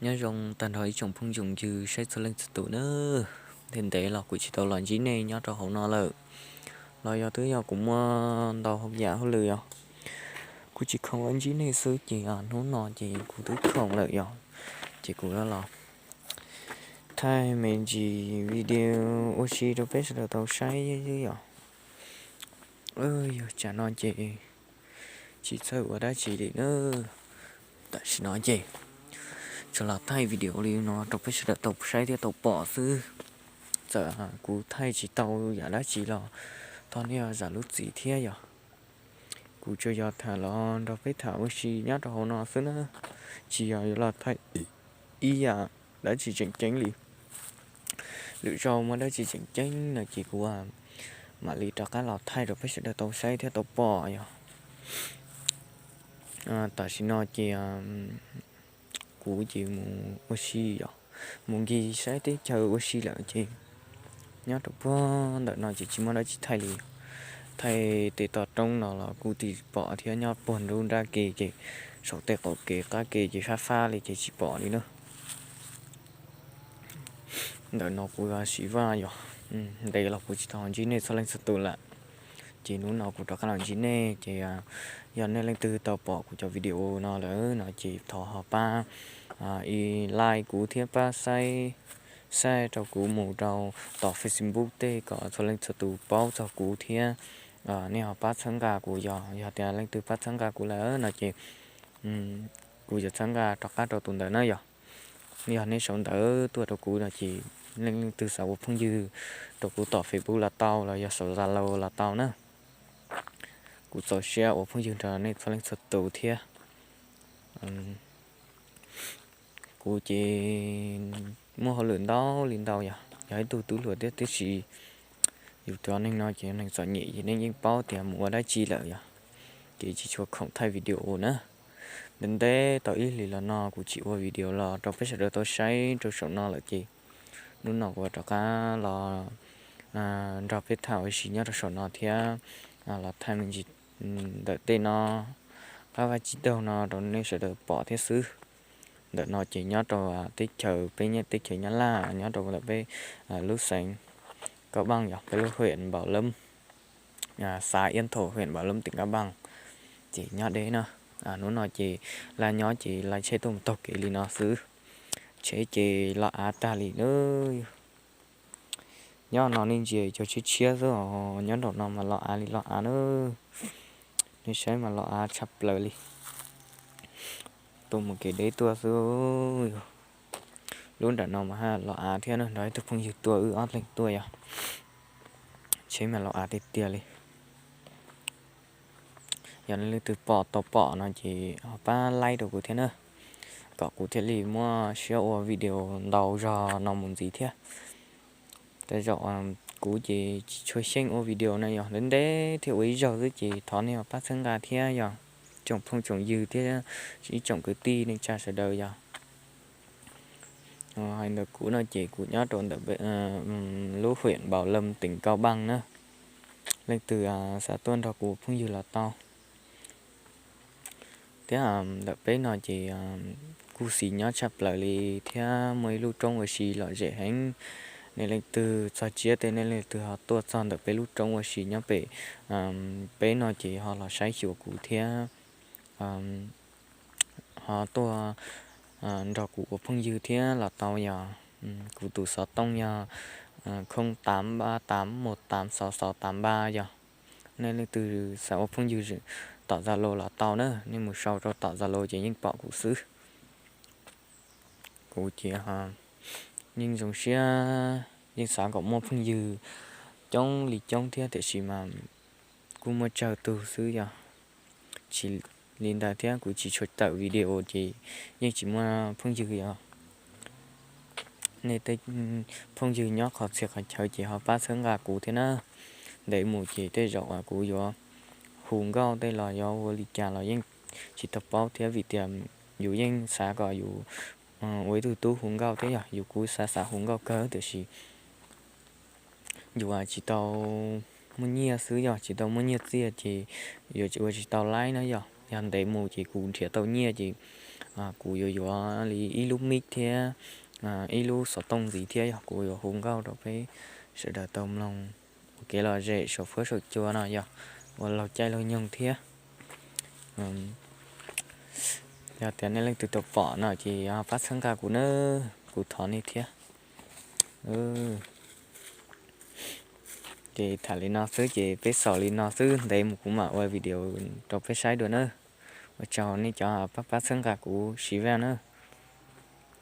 Nyob zoo tag nrho ib tsoom phooj tsoom ywg saib txhua leej txhua tus nawb. Ntev ntev los kuv tsis tau los ntsib nej nyob rau hauv no lawm, los yog twb yog kuv muaj ntau hauj yam hauj lwm yog kuv tsis khoom los ntsib nej xwb ces hnub no ces kuv twb khoom lawm yog, ces kuv los thaij me ntsis video ua si rau peb sawv daws tau saib xwb yog. Yog tsam no ces tsis txawj ua dab tsi li na. Tam sim no ces tsuas los thaij video li no rau peb sawv daws tau saib thiab tau pom xwb. Txawm kuv thaij tsis tau yam dab tsi los thov nej zam lub txim thiab yog. Kuv tsuas yog tham los nrog peb tham ua si nyob rau hauv no xwb na, tsis yog yuav los thaij ib yam dab tsi tseem ceeb li. Lwm zaus muaj dab tsi tseem ceeb no ces kuv mam li rov qab los thaij rau peb sawv daws tau saib thiab tau pom yog. Tam sim no ces kuv ces mus ua si yog, mus nkig saib teb chaws ua si lawm ces nyob rau puag ntawm no ces tsis muaj dab tsi thaij li. Thaij tej toj roob no los kuj tsis pom thiab, nyob puag nrub nrab ke ces saum tej qaum kev qab ke ces fab fab li ces tsis pom li na. Ntawm no kuv siv vaj yog, ntev los kuv tsis tau ntsib nej txhua leej txhua tus lawm, ces hnub no kuv rov qab los ntsib nej ces yog nej leej twg tau pom kuv cov video no lawm no ces thov ho pab like kuv thiab pab saib, share rau kuv mus rau tom Facebook tej kom txhua leej txhua tus paub txog kuv thiab nej ho pab txhawb nqa kuv yog. Yog tias leej twg pab txhawb nqa kuv lawm no ces kuv yuav txhawb nqa rov qab rau tus ntawd na yog. Yog nej sau ntawv tuaj rau kuv no ces leej leej twg xav ua phooj ywg rau kuv tom Facebook los tau los yog sau Zalo los tau na. Kuv txaus siab ua phooj ywg nrog nej txhua leej txhua tus thiab. Kuv ces muaj hauj lwm ntau li ntau yog, yog ib tug tub hluas thiab tib si. Yus cov neeg no ces neeg txom nyem ces nej yeej paub tias mus ua dab tsi lawm yog, ces tsis tshua khoom thaij video na. Ntev ntev tau ib hlis los no kuv tsis ua video los rau peb sawv daws tau saib rau saum no lawm ces hnub no kuv rov qab los nrog peb tham ua si nyob rau saum no thiab los thaij me ntsis ntawm tej no, qab vaj tsib taug no rau nej sawv daws pom thiab xwb. Ntawm no ces nyob rau teb chaws peb nyob teb chaws Nyab Laj, nyob rau ntawm peb lub xeev Kab Npaaj yog peb lub huyện Bảo Lâm, xã Yên Thổ, huyện Bảo Lâm, tỉnh Cao Bằng. Ces nyob deb no, hnub no ces laj nyob ces laj tsheb tuaj mus taug kev li no xwb. Tsheb ces los av tag li na. Nyob no nej ntsia cov tshiab tshiab xwb os, nyob nraum no mas los av li los av na. Nej saib mas los av tshaj plaws li. Tuaj mus kev deb tuaj xwb. Lub nram no mas haj los av thiab na, nrog ib tug phooj ywg tuaj wb ob leeg tuaj yog. Tsheb mas los av tiag tiag li. Yog nej leej twg pom tau pom no ces ho pab like rau kuv thiab na, kom kuv thiaj li muaj siab ua video ntau zog no mus ntxiv thiab. Tej zaum kuv ces tsis tshua xyeej ua video na yog, ntev ntev thiab ua ib zaug xwb ces thov nej ho pab txhawb nqa thiab yog, tsoom phooj tsoom ywg thiab ib tsoom kwv tij neej tsa sawv daws yog. Hais ntawm kuv no ces kuv nyob rau ntawm lub huyện Bảo Lâm, tỉnh Cao Bằng na. Leej twg xav tuaj nrog kuv phooj ywg los tau. Thiab ntawm peb no ces kuj xis nyob tshaj plaws li thiab muaj ib lub roob ua si lom zem heev. Nej leej twg txog tsiab tej nej leej twg ho tuaj txog ntawm peb lub roob ua si nyob pem peb no ces ho los saib xyuas kuv thiab ho tuaj nrog kuv ua phooj ywg thiab los tau yog. Kuv tus xov tooj yog không tám ba tám một tám sáu sáu tám ba yog. Nej leej twg xav ua phooj ywg tom Zalo los tau na, nej mus sau rau tom Zalo ces yeej pom kuv xwb. Kuv ces yeej zoo siab, yeej xav kom muaj phooj ywg coob li coob thiab tiam sis mas kuj muaj tsawg tug xwb yog. Tsis li ntawd thiab kuv tsis tshua tawm video ces yeej tsis muaj phooj ywg yog. Nej tej phooj ywg nyob qhov txhia qhov chaw ces ho pab txhawb nqa kuv thiab na. Ntev mus ces tej zaum kuv yuav hu nkauj tej los yuav ua li cas los yeej tsis tau paub thiab vim tias yus yeej xav kom yus ua ib tug tub hu nkauj thiab yog, yus kuj xav xav hu nkauj kawg tiam sis yus tsis tau muaj nyiaj xwb yog, tsis tau muaj nyiaj txiag ces yuav ua tsis tau laib na yog. Yog ntev mus ces kuv nrhiav tau nyiaj ces Kuv yuav yuav li ib lub mic thiab ib lub xov tooj ntxiv thiab yog kuv yuav hu nkauj rau peb sawv daws tau mloog ua kev lom zem saum fuab saum cua no yog ua laug caij laug nyoog thiab. Yog tias nej leej twg tau pom no ces pab txhawb nqa kuv nawb, kuv thov nej thiab. Ces tham li no xwb ces peb xaus li no xwb, ntev mus kuv mam ua video rau peb saib dua nawb. Ua tsaug nej cov pab pab txhawb nqa kuv siv vaj nawb.